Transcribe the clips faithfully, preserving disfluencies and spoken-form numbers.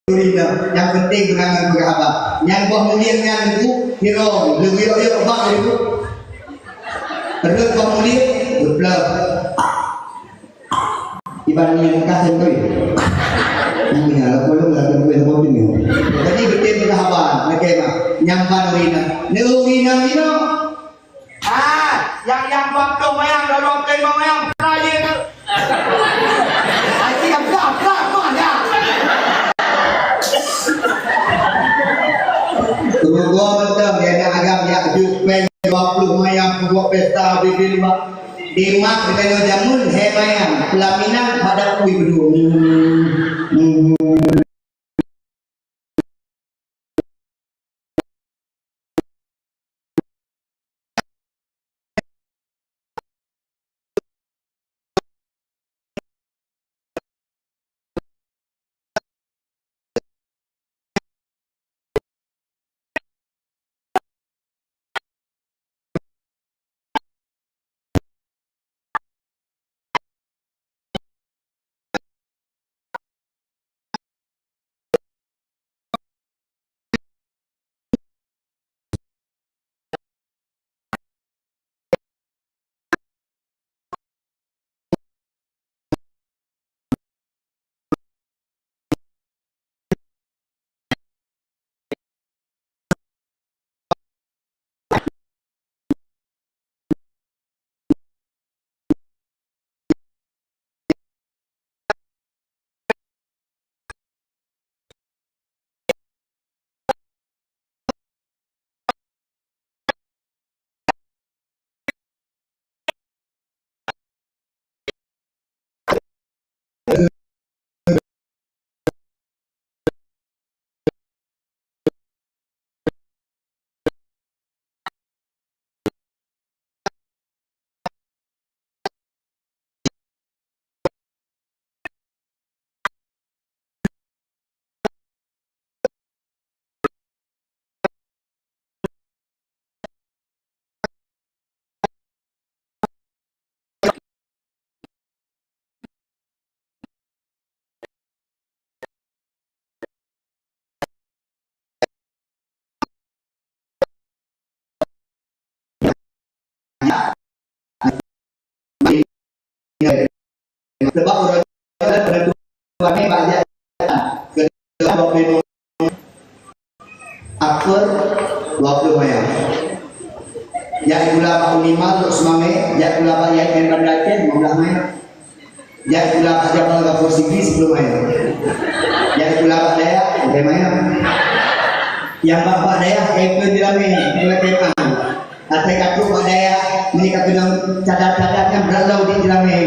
Ureueng inong, nyang penting beunang ngon peugah haba. Nyang boh mulieng nyan Teungku, hirong, leuwih yok bak Teungku. Rhot boh mulieng, geuplôh. Iban nyan ka santui. Nyan lah, kalau lah santui, santui ni. Jadi, beutôi peugah haba, lakée mah. Nyang ban ureueng inong. Ni ureueng inong, inong. Ah, nyang, nyang dua ploh mayang, dua ploh mayang, pernah je tu. Aci abrak, abrak, abrak, ya. Rugoe mantong, dia nak agam, ya, juk péng dua ploh mayang, buat pesta, bibir, bak. Di mak, kita nyoe jameun, hai mayang, pelaminan, pada kui berdua. Hmm. Hmm. Sebab ureueng Apa? Dua puluh mayang. Jak sikula bak Unimar, Lhokseumawe, jak sikula bak Yayi Banda Aceh, lima belas mayang. Jak sikula bak Jabal Ghafur Sigli, sepuluh mayang. Jak sikula bak Dayah, lima mayang. Nyang bak-bak Dayah, eh, pun diramé, mulai K M A. Asai ka trok bak dayah, meunyoe ka keunong cadar-cadar nyan brat lom di Jeulamé.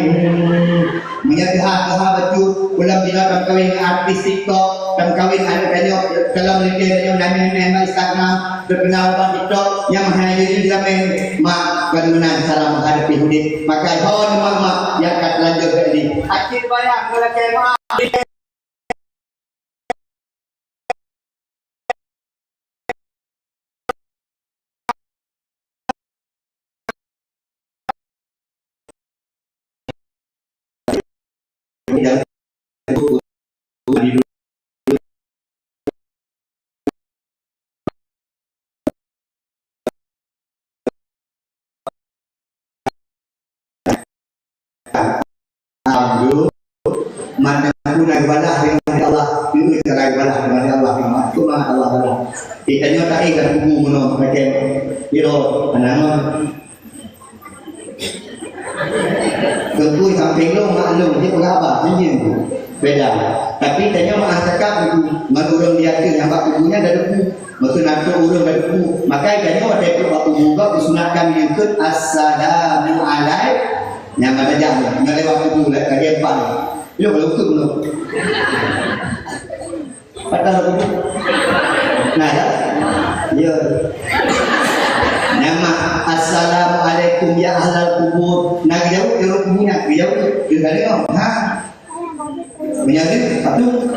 Meunyoe teuha-teuha bacut, ulôn bina tamkawen ngon artis TikTok, tamkawen aneuk tanyoe, dalam linteh tanyoe, namian-namian bak Instagram, teukeunal bak TikTok, nyang hana jeuet di Jeulamé, mak, kon meunan cara menghadapi udép. Maka ho nyoe mak-mak nyang ka teulanjur jadi. Akhé bayang, meulakée mak. Alhamdulillah. Mata aku na geubalah deungon Allah, deungon cara geubalah deungon Allah, deungon Allah. Tanyoe taéh lam kubu meunoe, pakai piro, anangon. Teungku sampai lôn mak lôn, dia peugah haba, senyum. Beda. Tapi tanyoe meu'ah cakap ngon ureueng di ateueh nyang bak kubu nyan dah debu. Meukeunatoe ureueng dah debu. Maka tanyoe watée trok bak kubu, bak geusunatkan meunyoe kheun, "Assalamualaikum." Nyang mata jak nyan, nyan lewat kubu, lagée empat. Yo, kalau tu belum. Patah kubur. Nah, ya. Ya. Nama, "Assalamualaikum ya ahlal kubur." Nah, jauh dari kuburnya, jauh. Dia tadi, oh, ha. Menyakit, satu.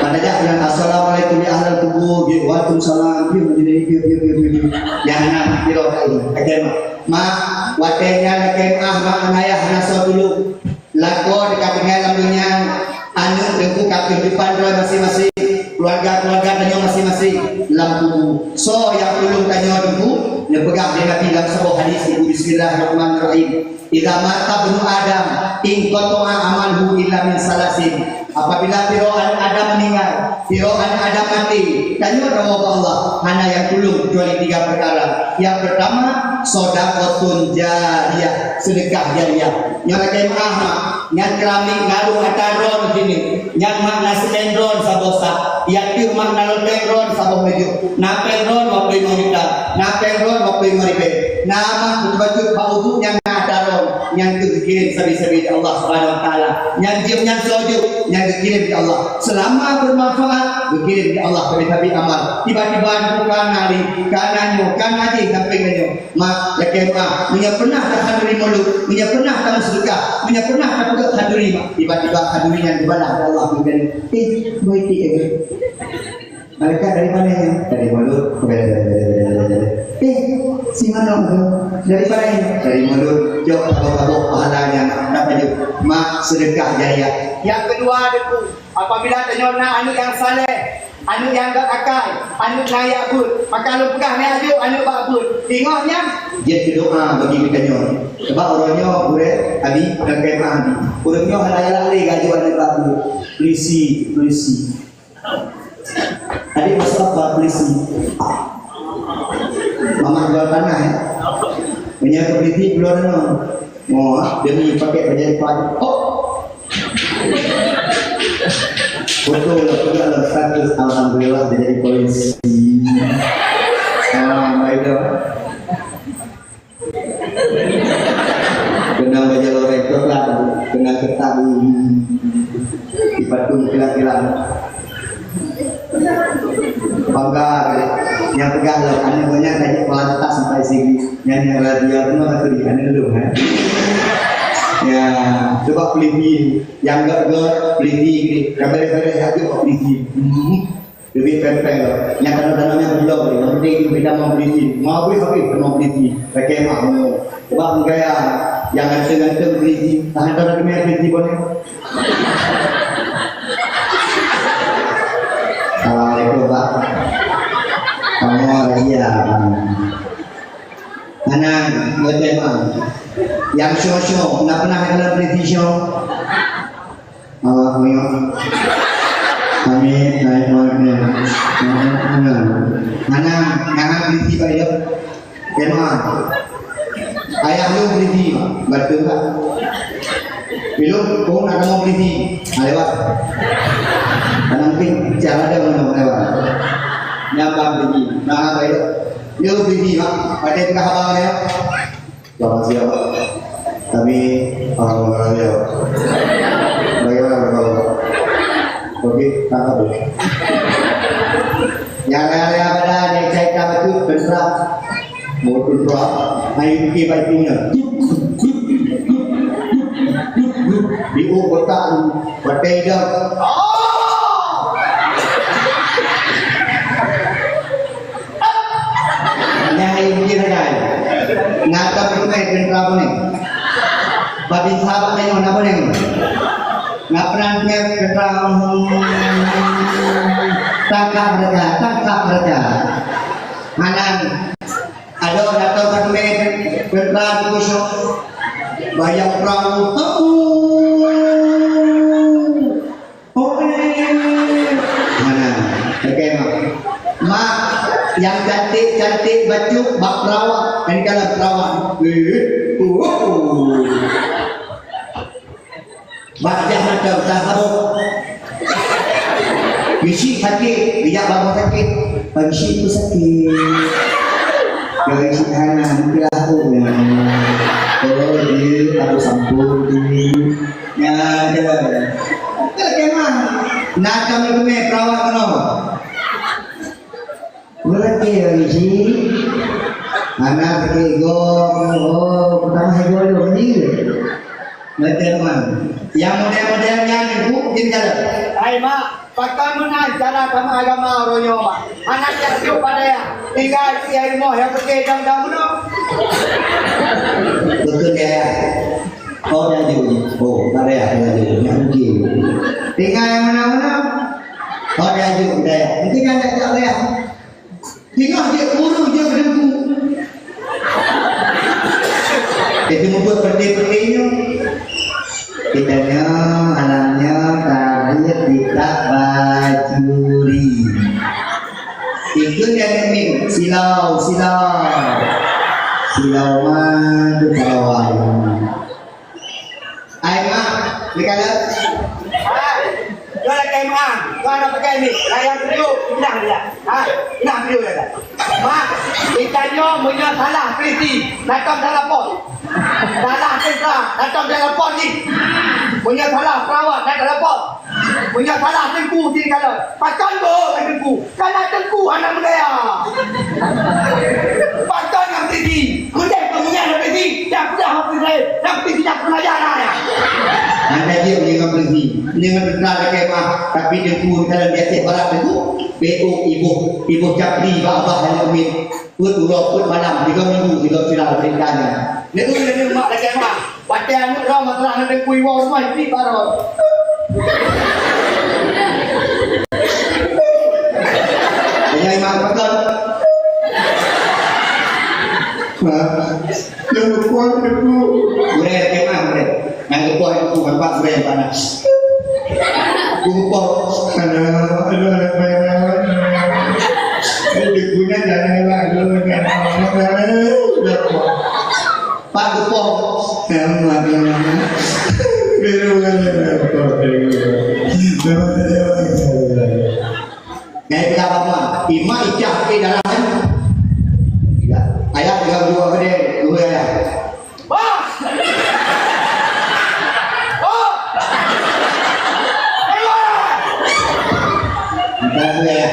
Pada jam bilang, "Assalamualaikum ya ahlal kubur." Dia, "Waalaikumsalam." Dia, dia, dia. Yang enam, dia, dia. Oke, Mak. Mak, watée nyan, oke, Mak, Mak, ayah, hana soe tulông. Lakoe ka tinggai lam donya, aneuk teungku ka kehidupan droe maséng-maséng. keuluwarga-keuluwarga tanyoe maséng-maséng lam kubu. Soe nyang tulông tanyoe Teungku? Neupeugah lé Nabi lam saboh hadis Teungku, bismillahirrahmanirrahim. Idza mata ibnu Adam inqata'a amaluhu illa min salasin. Apabila sidroe aneuk Adam meuninggai, sidroe aneuk Adam maté, tanyoe tawoe bak Allah, hana nyang tulông keucuali tiga peukara. Nyang peurtama, shadaqatun jariyah, seudeukah jariyah. Nyoe lagèe meu'ah, mak. Nyan keuramik na rhot ata droe keunoe. Nyan mak na seumén droe saboh sak. Nyan teuh mak na loteng droe saboh meujeuh. Na péng droe dua ploh limong juta. Na péng droe dua ploh limong ribèe. Na mak bacut bak udeueng nyan na ata droe. Nyan teuh geukirém sabe-sabe di Allah Subhanahu wa Taala. Nyan jeuem nyan soe jeuem, nyan geukirém di Allah. Seulama beumanfaat, geukirém di Allah sabe-sabe amal. Tiba-tiba bukan hari, kana nyoe, kana jih sampéng nyoe. Mak, lakèe meu'ah, meunyoe peunah takhanduri mulod, meunyoe peunah tameuseudekah, meunyoe peunah tapeugöt khanduri, mak, tiba-tiba khanduri nyan geubalah lé Allah keu geutanyoe. Eh, boh iték, eh. Malaikat dari mana nyoe? Dari mulod. Eh, si manok nyoe? Dari mana nyoe? Dari mulod. Jok, tabok-tabok pahala nyan, dapat jok. Mak, seudeukah jariyah. Nyang keudua, Teungku, apabila tanyoe na aneuk nyang saleh, aneuk nyang göt akai, aneuk nyang jak beuet, maka lôn peugah, "Nyan jok aneuk bak beuet." Ingat nyan, jeuet keu doa bagi geutanyoe. Sebab uroe nyoe gurèe Abi, bukan keu Abi. Uroe nyoe hana galak lé jak jok aneuk bak beuet. Polisi, polisi. Adik masuk apa polisi? Mamak jual tanah, ya? Meunyoe keu polisi, keluar tanah. Oh, demi pakai baju lipat. Oh. Betul lah, betul lah, status alhamdulillah jadi polisi. Ah, baik dah. Keunong bajèe loreng coklat, keunong keutah di patung kilang-kilang. Bangga, nyang peugah lom, aneuk gobnyan ka jeuet pelantas sampai sigi. Nyan nyang radia bunoe ka turi aneuk lôn, eh. Ya, coba peliti, nyang gèt-gèt peliti, ka bèrèh-bèrèh, ya, coba peliti. Hmm. Leubeh péng-péng lom. Nyang tanoh-tanoh nyan beulom lé. Nyang penting beda mau beli sim. Mau beli habis, mau beli sim. Pakai mak mau. Sebab gaya yang ganteng-ganteng beli sim. Tahan tanoh demi beli sim boleh. Assalamualaikum, Pak. Kamu lagi ya, Bang. Anang, buat tema. Yang show-show, nak pernah kena beli sim show? Allah meunyoe. Amin. Amin. Amin. Hana, hana beli sim, Pak, ya. Tema. Ayah lu beli sim, Pak. Betul tak? Belum, kau nak mau beli sim. Ha, lewat. Karena mungkin cara dia mau lewat. Nyambang beli sim. Nah, baik. Lu beli sim, Pak. Pakai tengah abang dia. Selamat siang, Pak. Kami, alhamdulillah, ya. Bagaimana, Bapak? Oke, tangkap ya. Yang ada pada ada cerita betul, benar. Mau tumpah, main ke batunya. Di otak, batai dah. Nyang hai mungkin ada. Ngata peurumet keuntram ni. Bagi sahabat nyoe, napa nyoe? Ngapa peurumet keuntram? Tangkap mereka, tangkap mereka. Manan. Aduh, datang peurumet keuntram kusuk. Bayang perang. Oke. Mana? Oke, Mak. Mak, yang cantik-cantik bacut bak perawat. Kan kalau perawat. Eh, oh, oh. Bak jah mata, tak tahu. Bisi sakit, bijak bapak sakit. Bisi tu sakit. Kalau isi hana, mungkin aku. Oh, dia tahu sampun. Ya, coba. Oke, mah. Nak kami kemeh perawat kenapa? Berarti ya, isi. Anak ketiga, oh, pertama ibu lu, ini. Berarti aman. Yang model-model yang ibu, jadi jalan. Hai, Mak. Pakon meunan cara kama agama uroe nyoe, Mak? Hana jak jok bak dayah. Tinggai di rumoh nyang peuke dang-dang bunoe. Beutôi dayah. Oh, dayah jok. Oh, bak dayah, dayah jok. Nyang peuke. Tinggai nyang meunan-meunan. Awak dah ajuk budaya. Mungkin kan tak tahu ya. Tengok dia kurus dia berengku. Jadi membuat peti-peti nyoe. Kita nyoe alamnya tarikh kita bajuri. Itu yang min silau, silau. Silau mah tu kalau. Ai mak, ni kala. Kau nak kai mak, kau nak pakai ni, layang video, inah dia. Ha, inah video dia. Mak, kita nyoe meunyoe salah polisi, datang dalam pos. Salah tentara, datang dalam pos ni. Meunyoe salah perawat, datang dalam pos. Meunyoe salah teungku, sini kala. Pakon boh teungku. Kana teungku hana meudaya. Pakon nyang polisi. Meudeh peungiat nyang polisi. Nyang peugah nyang polisi. Nyang polisi nyang peungajar na ya. Hana jeuet meunyoe ngon polisi. Meunyoe ngon tentara lakèe mah. Tapi teungku kalau di Aceh Barat teungku. Beu iboh, iboh capli bak abah nyang umin. Peuet uroe, peuet malam, tiga minggu, tiga sira perintahnya. Nyoe tu nyoe mak lakèe mah. Watèe aneuk droe meuteurah ngon teungku iwoe rumoh, jih baroe. Tanya imak beutôi. Ha? Yang lupa itu. Gurèe, gurèe, gurèe. Yang lupa itu, nampak gurèe panas. Lupa. Aduh, aduh, aduh, aduh, aduh. Itu guna jangan lah, jangan lah. Pak Gepong. Ngai peugah bapa, imak ijah ke dalam. Ya, ayah tinggal dua gede, dua ayah. Wah! Oh! Keluar! Bukan dua ayah.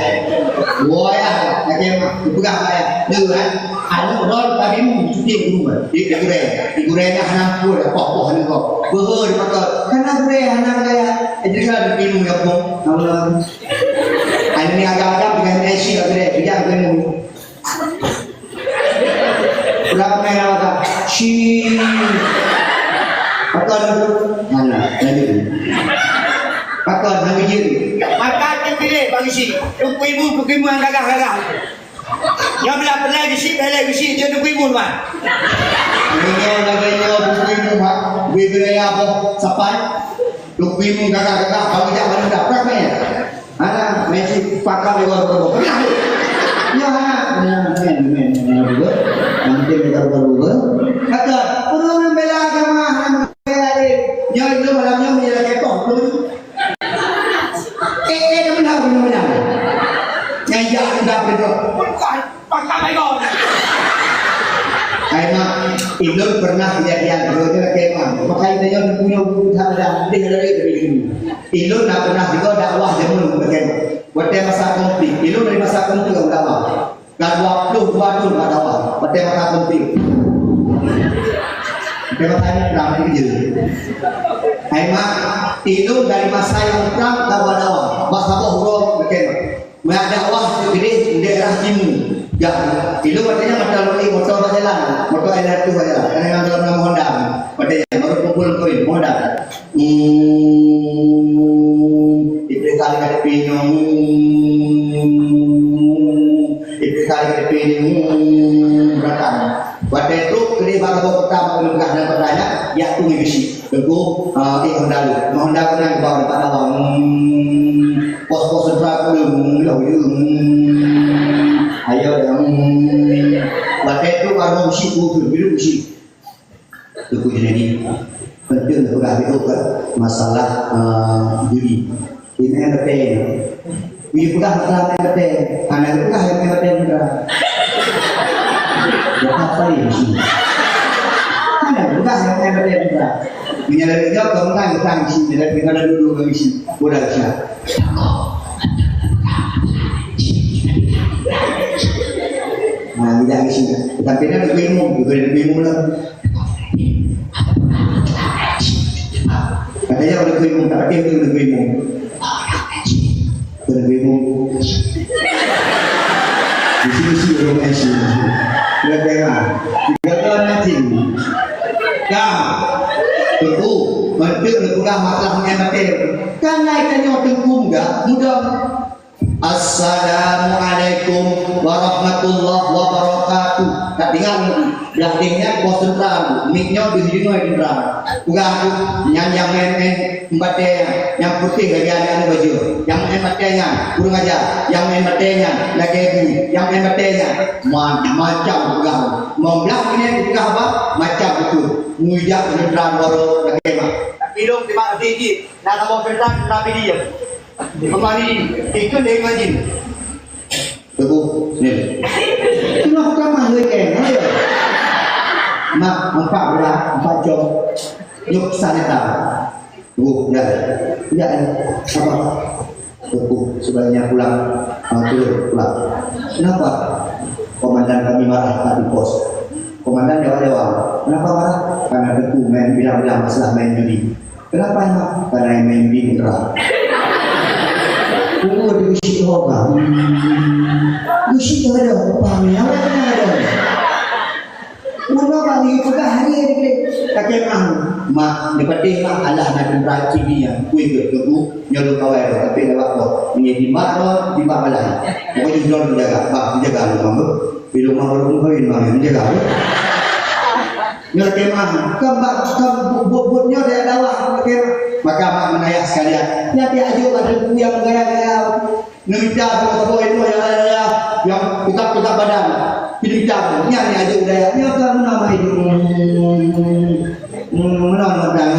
Dua ayah, lagi mak, peugah ayah. Dua, eh. Aneuk droe ka bingung cuti guru, eh. Di, di gurèe. Di gurèe dah hana pun, eh, poh-poh aneuk kau. Beuhe di pakon. Karena gurèe hana gaya. Eh, jadi kan bingung ya, poh. Tahu lah. Aneuk ni agak-agak dengan esi lah gurèe. Dia bingung. Udah pernah lewat tak? Shi. Pakon. Mana? Lagi. Pakon, lagi je. Maka kita pilih bagi si. Tungku ibu, tungku ibu yang gagah-gagah. Nyoe bila peureulèe geusyik, peureulèe geusyik, jeuet neubri buet, Wan. Meunyoe lagèe nyoe neubri buet, Wan, bri beuraya boh sapai, neubri buet gagah-gagah, bang jak bang jak, prak mè. Hana, mè cit pakat lewat boh. Pernah tu? Ya, hana. Mè, mè, mè, mè, mè, mè. Nanti mereka baru, baru. Kata, ureueng bela agama, hana bela diri. Nyoe, nyoe malam nyoe, meunyoe lagèe toh, Eh, eh, benar, benar, benar. Nyang jak udah benar. Bukan, pakak baik kau. Hai, Mak, ilôn pernah kejadian dulu ni lagi, Mak. Makanya dia punya buku tak ada. Dia ada, dia ada. Ilôn dah pernah juga dakwah zaman dulu lagi, Mak. Waktu masa konflik, ilôn dari masa konflik dakwah. Ka dua ploh dua thôn bak dakwah, watèe masa konflik. Watèe masa nyan prang, lagèe nyan. Hai mak, ilôn dari masa nyang prang ka bak dakwah, bak saboh uroe lagèe nyan. Meudakwah keudéh daerah timu. Dak, ilôn watèe nyan moto lori, moto bak jalan, moto L R T bak jalan. Kadang-kadang dalam nama Honda. Watèe nyan baru kumpul koin, Honda. Hmm, ibrih kali ka teupinong. Ibrih kali ka teupinong. Hmm, beratang. Watèe trok keudéh bak saboh kota, bak peugah dan peugah nyan, jak tueng bisi. Teungku, ah, eh, Honda lu. Honda keunan bak dakwah. Hmm, pos-pos sentra keunan, hmm, lah, hmm. Ayo, hmm. Watèe trok baru bisi, biru bisi. Teungku Junaidi, penting peugah beuh ka masalah, eh, judi. Ini M T. Ini peugah masalah M T. Hana peugah M T juga. Ya, apa ni? Hana peugah M T juga. Meunyoe lagèe nyoe, kau menang, datang sini, dari mana dulu kami sini. Udah siap. Nah, tidak di sini. Tapi dia lebih umum, lebih umum lah. Katanya orang lebih umum, tapi dia lebih umum. Lebih umum. Di sini sih orang S. Lebih lah. Tiga tahun nanti. Dah. Tunggu. Mantap, udah masalah dengan mati. Kan naik tanya tunggu muda, muda. Assalamualaikum warahmatullahi wabarakatuh. Tak dengar lagi. Dah dengar bos tentara tu. Mik nyoe deuh deungoe tentara. Peugah tu, nyan nyang main-main batèe nyan, nyang putéh lagèe aneuk bajèe. Nyang main batèe nyan, kurang ajar. Nyang main batèe nyan, lagèe bu. Nyang main batèe nyan, ma-, macam peugah. Meublah keuneuk peugah bah, macam beutôi. Meujak tentara baru lagèe mah. Tapi lôn terima kasih cit. Nak tambah tentara, tapi dia. Kembali, ikut dia ngaji. Teguh, sini. Itulah utama leuceng, ayo. Mak, empat belas, empat jam. Yuk, sana dah. Teguh, dah. Ya, ya. Apa? Teguh, sebaiknya pulang. Ah, turun, pulang. Kenapa? Komandan kami marah, Pak, di pos. Komandan jawab-jawab. Kenapa marah? Karena Teguh main bilang-bilang masalah main judi. Kenapa emang? Karena yang main bintang. Tunggu di bisi roda. Bisi roda, paham ya? Orang kena ada. Mula bang itu dah hari ini. Kakek mah, mak, di peti mah, alah nak dendera T V yang kui ke tubuh, nyolong kawai tu, tapi lewat tu. Ini di mak roh, di mak balai. Pokoknya jual menjaga, bang, menjaga lu, bang. Di rumah baru pun kawin, bang, menjaga lu. Nyoe lakèe mah, kon bak, kon buet-buet nyoe di dakwah, nyoe lakèe mah. Maka mak ngon ayah sekalian, nyan tiep aju bak teungku nyang gaya-gaya. Neumita saboh-saboh ilmu nyang gaya-gaya, nyang peugah-peugah badan. Neumita, nyan nyang aju daya. Nyoe ka meunan mah idup. Hmm, meunan mah dan.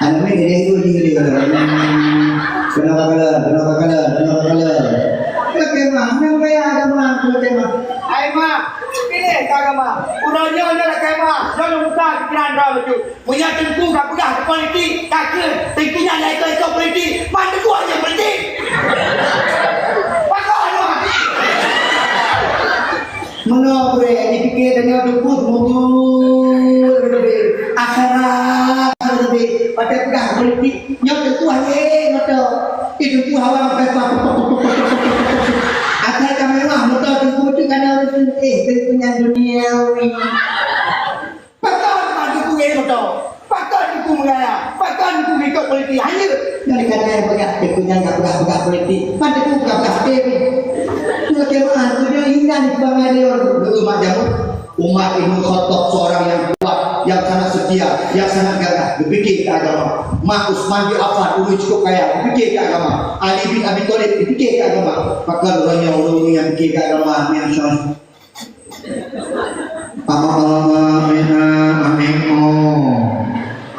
Aneuk miet gede tu, gede, gede. Keunoe ka kalon, keunoe ka kalon, keunoe ka kalon. Lakèe mah, nyang gaya agama, lakèe mah. Hai mak, pilih ke agama. Uroe nyoe nyoe lakèe mak, nyoe lôn buka pikiran droe bacut. Meunyoe teungku ka peugah keu politik, ka keuh, teungku nyan nyang ikot-ikot politik, man teungku hana politik. Pakon nyoe. Meunoe gurèe, jipike tanyoe teungku seumubur teubiet, akhirat teubiet, watèe peugah politik, nyoe teungku hana mata. Ih, teungku hawa mata. Asai ka mewah moto teungku tu kana ureueng, eh, teungku nyan dunia ni. Pakon teungku nyan moto? Pakon teungku meugaya? Pakon teungku ikot politik? Hanya nyang dikatakan banyak teungku nyan ka peugah-peugah politik. Pan teungku peugah-peugah até pih. Dua jamaah tu dia ingat di bang ada orang dulu mak jamu. Umar ibn Khattab seorang yang kuat, yang sangat setia, yang sangat gagah, berfikir ke agama. Mak Utsman bin Affan, ulun cukup kaya, berfikir ke agama. Ali bin Abi Thalib, berfikir ke agama. Maka ureueng nyoe, ureueng nyang berfikir ke agama, nyang syaitan. Ama, ama, ama, ama, oh.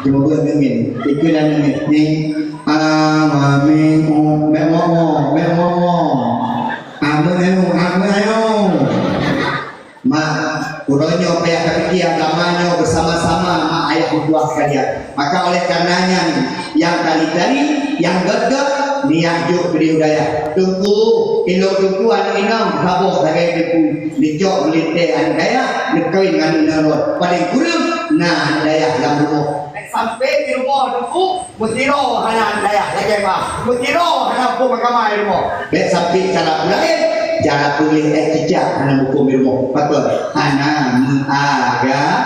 Cuma buat ngemin. Ikut dan ngemin. Ni, ama, ama, oh. Mek, mo, mo. Mek, mo, mo. Ama, ayo. Ama, ayo. Mak, uroe nyoe payah tapike agama nyoe beusama-sama mak ayah meutuah sekalian. Maka oleh karenanya ni, nyang tali-tali, nyang gét-gét, niyak jok bri u dayah. Teungku, ilok teungku aneuk inong, saboh sagai teungku. Licok meulintèe aneuk dayah, neukawén ngon aneuk inong lôn. Paleng kureueng na aneuk dayah lam rumoh. Sampai di rumoh teungku, Meusidroe hana dayah lagèe mah. Meusidroe hana huköm agama di rumoh. Bèk sampai cara peulaén, cara peuleueh ék cicak hana huköm di rumoh. Beutôi. Hana meuaga-,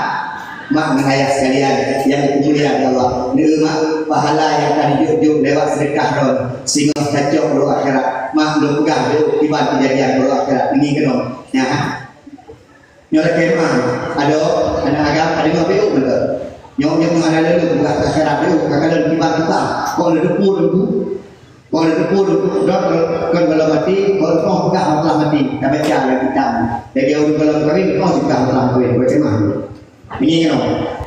mak ngon ayah sekalian nyang dimuliakan Allah. Neu mak, pahala nyang ka dijok-jok lewat sedekah droe, singoh tacok baro akhirat. Mak lôn peugah lé kiban kejadian baro akhirat. Ngieng keunoe. Nyan, ha? Nyoe lakèe mah, adoe, aneuk agam, adoe nyoe beuh mantong. Nyoe, nyoe hana lé lôn peugah akhirat beuh, ka kalon kiban tukang. Kok lé deupeu lôn bu? Kok lé deupeu lôn bu? Dot, dot, kon gohlom maté, kok lé peugah masalah maté. Ka baca lam kitab. Lagèe ureueng gohlom kawin, peugah masalah kawin. Buet cemah. Ngieng keunoe.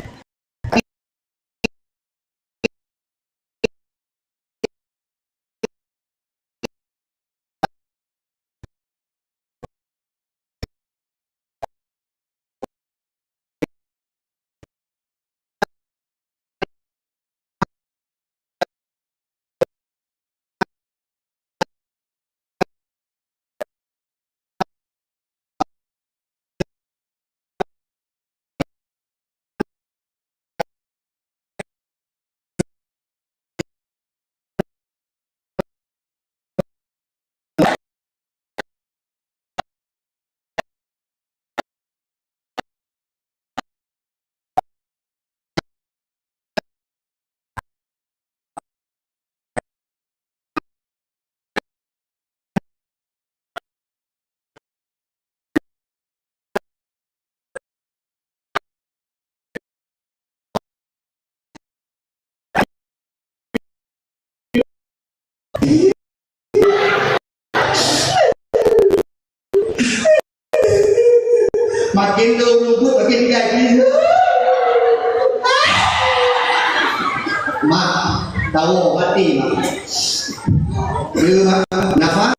Makin lôn luput, makin gaji. Mak, tawa mati, Mak. Dia, Mak, nafas.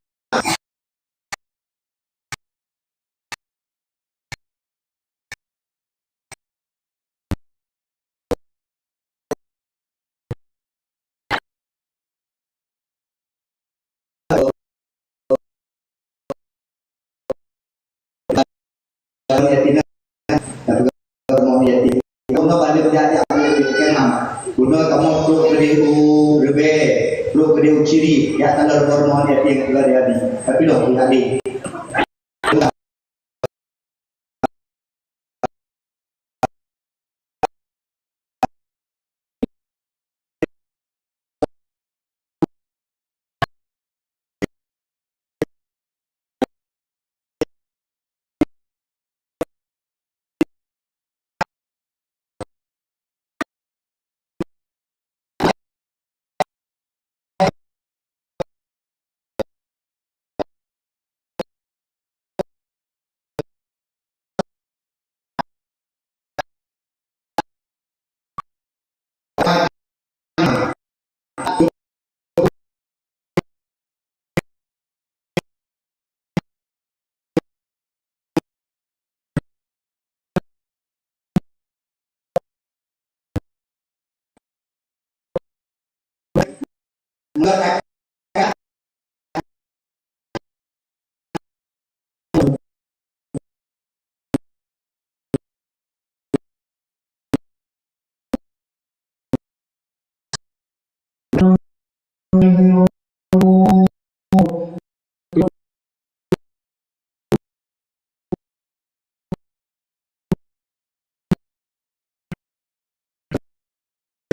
Yatim. Kamoe balik jak, jak, jak, kemah. Guna kamoe trok keudeh u Reubee, trok keudeh u Ciri, jak taloe rumoh yatim keudeh Abi. Tapi lôn pih Abi.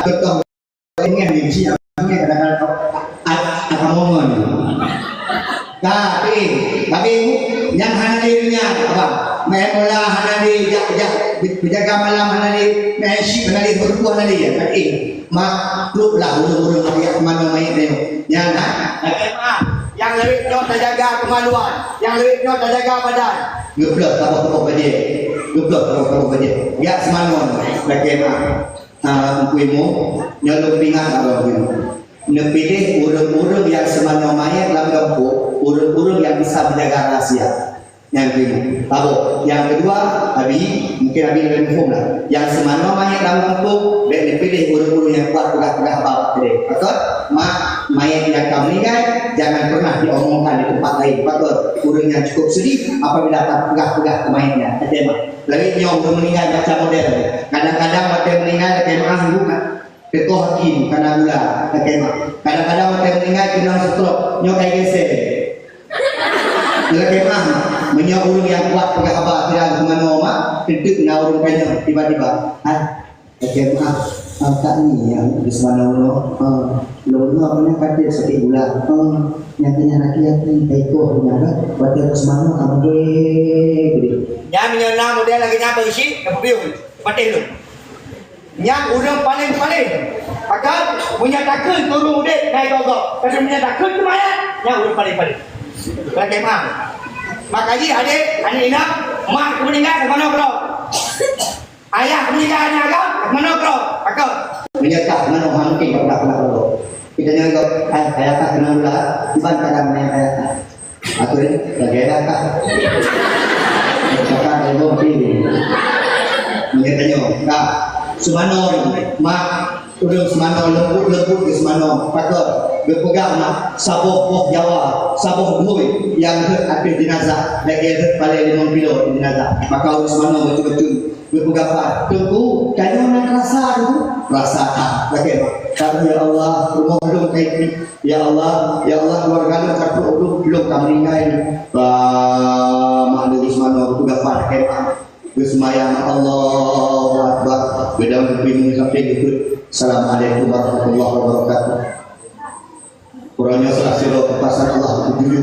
Contoh, ingat ni, si, ingat kadang-kadang, ah, ah, kamu ngon. Tapi, tapi, nyang hana lé nyan, abang. Main bola hana lé, jak, jak, penjaga malam hana lé, main chip hana lé, berbuah hana lé, ya. Tapi, mak, trok lah ureueng-ureueng mayat, manoe mayat nyoe. Nyan, ha? Tapi, mak, nyang lewat nyoe tajaga kemaluan, nyang lewat nyoe tajaga badan. Geubloe saboh-saboh bajée. Geubloe saboh-saboh bajée. Jak seumanoe, lakée mak. Ah, Teungku Imum, nyoe lôn peuingat lom Teungku Imum. Neupiléh ureueng-ureueng nyang seumanoe mayét lam gampông, ureueng-ureueng nyang bisa meujaga rahsia. Nyan Teungku Imum. Saboh. Nyang keudua, Abi, mungkin Abi leubeh muphom lah. Nyang seumanoe mayét lam gampông, bèk neupiléh ureueng-ureueng nyang kuat peugah-peugah haba bak keudè. Pakon? Mak, mayét nyang ka meuninggai jangan pernah diomongkan di tempat lain. Pakon? Ureueng nyang cukup sedih apabila tapeugah-peugah keu mayét nyan. Até mak. Lagèe nyoe ureueng meuninggai macam model. Kadang-kadang watèe meuninggai lakèe meu'ah ibu ka teukoh aki kana gula lakèe meu'ah. Kadang-kadang watèe meuninggai keunong stroke, nyoe ka geusék. Lakèe meu'ah, meunyoe ureueng nyang kuat peugah haba sira geumanoe mak, teuntu na ureueng tanyong tiba-tiba, "Hai, lakèe meu'ah, ah, tak ni nyang geuseumanö unoe, ah, lôn nyoe pernah ka trép sakét gula, ah, nyang keunan aki-aki ka ikoh nyan, watèe geuseumanö ka meudeh keudeh." Nyan meunyoe na model lagèe nyan beusi, ka peubiyeu. Patéh lôn. Nyan ureueng paleng-paleng. Pakon, meunyoe takheun keu ureueng udép, na gob-gob. Tapi meunyoe takheun keu mayét, nyan ureueng paleng-paleng. Lakèe meu'ah. Maka jih adék, aneuk inong, mak meuninggai, manoe keudroe. Ayah meuninggai, aneuk agam, manoe keudroe. Pakon. Meunyoe tak manoe, ha mungkin tak pernah keudroe. Kita nyoe gob, hai, ayah tak kenal pula, iban kadang meuninggai ayah tak. Atau lagèe dah ka. Cakap ilmu mati. Meunyoe tanyoe, ka. Seumanoe, mak, ureueng seumanoe, leumbut-leumbut geuh seumanoe. Pakon, geupeugah mak, saboh boh jawa, saboh bui nyang rhot ateueh jeunazah, lagèe rhot palèe limong kilo ateueh jeunazah. Maka ureueng seumanoe beutôi-beutôi. Geupeugah, "Teungku, tanyoe na rasa, Teungku?" Rasa that. Lagèe nyoe. Kata, "Ya Allah, rumoh lôn ka ié. Ya Allah, ya Allah, keuluwarga lôn ka trok, lôn, lôn ka meuninggai." Bah, mak lôn geuseumayang, geupeugah lagèe nyoe. Geuseumayang, Allahu Akbar. Beudang kupi ngon sampai geupeuet. Assalamualaikum warahmatullahi wabarakatuh. Uroe nyoe salah sidroe keukuasaan Allah neupeutuju.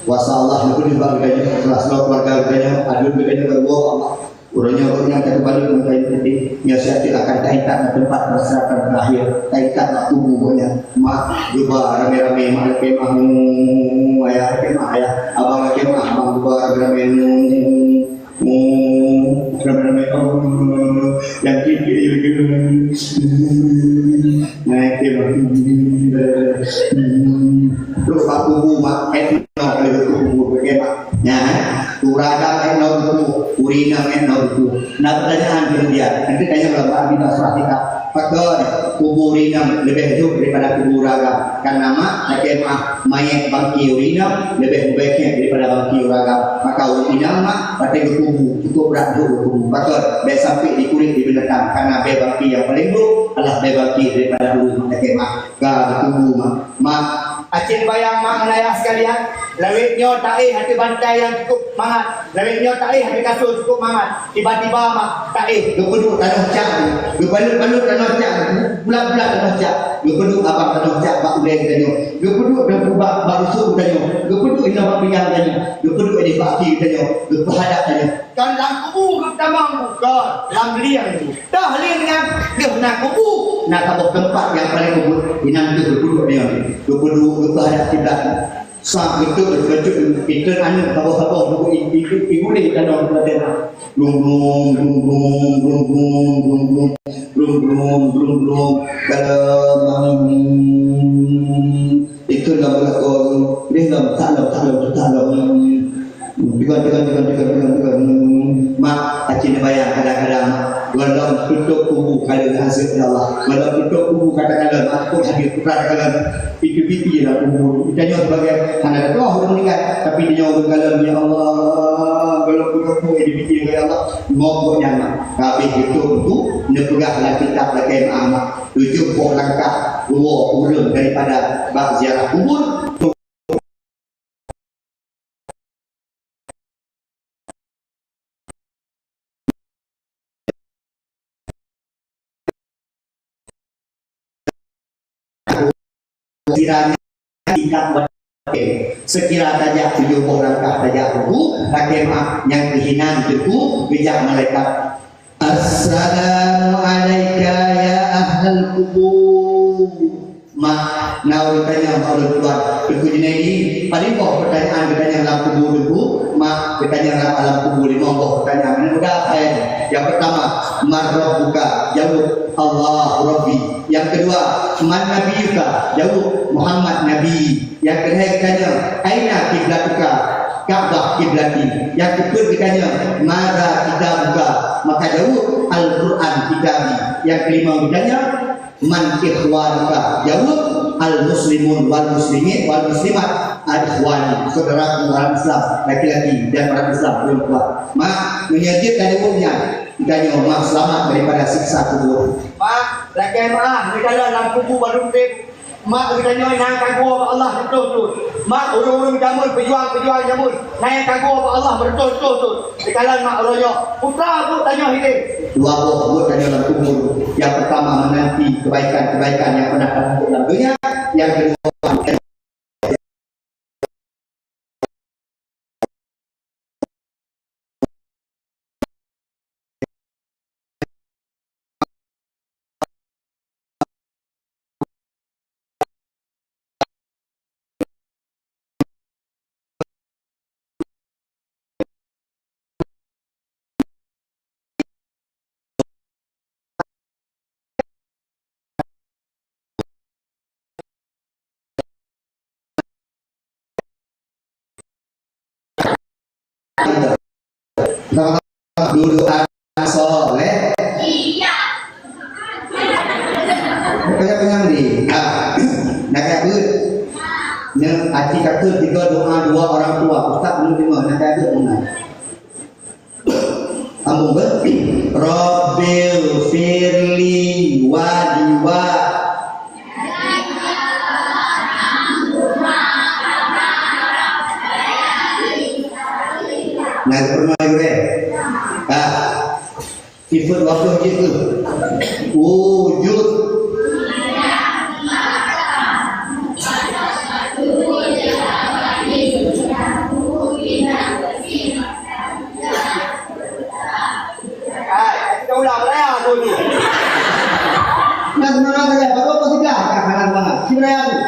Kuasa Allah neupeutuju bak geutanyoe, salah sidroe keuluwarga geutanyoe, aduen geutanyoe bak Allah. Uroe nyoe gobnyan ka teubalot ngon kain putéh, nyoe siat teuk akan taintat ngon teumpat peristirahatan terakhir, taintat ngon kubu gobnyan. Mak geuba ramé-ramé, mak lakée mak, "Ayah lakée mak, ayah, abang lakée mak," abang geuba ramé-ramé, "Ramé-ramé, oh, nyang kiri, kiri, kiri." Nah, itu, Mak. Terus Pak Kubu, Mak, eh, no, kalau Kubu, bagaimana? Ya, uragam, eh, no, Kubu, urinam, eh, no, Kubu. Nah, pertanyaan kemudian, nanti tanya kalau Pak Abi Nasrah kita, pakon kubu urinam lebih jauh daripada kubu uragam? Karena mak, lagi mah, mayat bangki urinam lebih baik daripada bangki uragam. Maka urinam, mak, pakai kubu, cukup berat dulu kubu. Pakon, baik sampai di kulit di binatang, karena baik bangki yang paling buruk adalah baik bangki daripada dulu, mak, lagi mah. Ka geutubu, mak. Mak, aci bayang, mak ngon ayah sekalian, lawét nyoe taéh ateueh bantai nyang cukup mangat, lawét nyoe taéh ateueh kasô cukup mangat. Tiba-tiba, mak, taéh geupeuduek tanoh cak, geubalot-balot tanoh cak, bulat-bulat tanoh cak, geupeuduek abang tanoh cak bak ulée geutanyoe, geupeuduek dan bak, bak rusun geutanyoe, geupeuduek inoe bak pinggang geutanyoe, geupeuduek di bak aki geutanyoe, geupeuhadap tanyoe. Kon lam kubu geutamong, kon lam lieng. Toh lieng nyan deuh na kubu, na saboh teumpat nyang paleng ubit, inan deuh geupeuduek nyan. Geupeuduek, geupeuhadap kiblat. Sa geuteuek, geupeuduek, iteun aneuk saboh-saboh, geupeu-, i-, i-, i-, igulé tanoh geupeuhadap. Blung, blung, blung, blung. Dalam, iteun lam beulakon, deh lam, tak lam, tak lam, tak lam. Tegon, tegon, tegon, tegon, tegon, tegon. Mak, aci neubayang kadang-kadang, mak, gohlom tutôp kubu ka lheueh azeueb lé Allah. Gohlom tutôp kubu ka takalon, mak, takot habéh putra takalon. Piti-piti lam kubu. Tanyoe sebagai hana tatuah ureueng meuninggai, tapi tanyoe ureueng kalon, ya Allah, gohlom tutôp kubu, piti-piti, ya Allah. Ngok gobnyan, mak. Ka habéh tutôp kubu, neupeugah lam kitab lakée meu'ah, mak. Tujoh boh langkah geuwoe ureueng daripada bak ziarah kubur. Sekira tajak tujoh boh langkah tajak kubu, lakée meu'ah nyang keuhinan teungku geujak malaikat. Assalamu alaika ya ahlal kubur. Mak, na ureueng tanyong bak ulôn tuan, Teungku Junaidi, paleng boh peutanyaan geutanyong lam kubu Teungku? Mak, geutanyong lam alam kubu limong boh peutanyaan. Mudah-mudahan nyang peurtama, "Man rabbuka?" Jaweueb, "Allahu Rabbi." Nyang keudua, "Man nabiyuka?" Jaweueb, "Muhammad Nabi." Nyang keulhèe geutanyong, "Aina kiblatuka?" "Ka'bah kiblati." Nyang keupeuet geutanyong, "Madza kitabuka?" Maka jaweueb, "Al-Qur'an kitabi." Nyang keulimong geutanyong, "Man ikhwanuka?" Jaweueb, "Al-muslimun wal muslimin wal muslimat ikhwani." Saudaraku orang Islam laki-laki dan orang Islam perempuan. Mak, meunyoe jeuet ka jaweueb nyan, geutanyong, mak, selamat daripada siksa kubur. Mak, lakèe meu'ah, meukalon lam kubu bandum trép. Mak geutanyoe na kagoe bak Allah beutôi-beutôi. Mak, ureueng-ureueng jameun, peujuang-peujuang jameun, na kagoe bak Allah beutôi-beutôi. Geukalon mak uroe nyoe, putra buet tanyoe hidéh. Dua boh buet tanyoe lam kubur. Nyang peurtama, menanti kebaikan-kebaikan nyang pernah tapubuet lam donya. Nyang keudua, Duduk anak soleh. Kaya penyang di. Ah. Nak kaya buet. Nyoe aci kata tiga doa dua orang tua. Ustaz belum dengar. Nak kaya buet mana? Sambung ke? Rabbil firli waliwa. Nah, pernah juga. Ah, sifat waktu gitu. Wujud. Imran,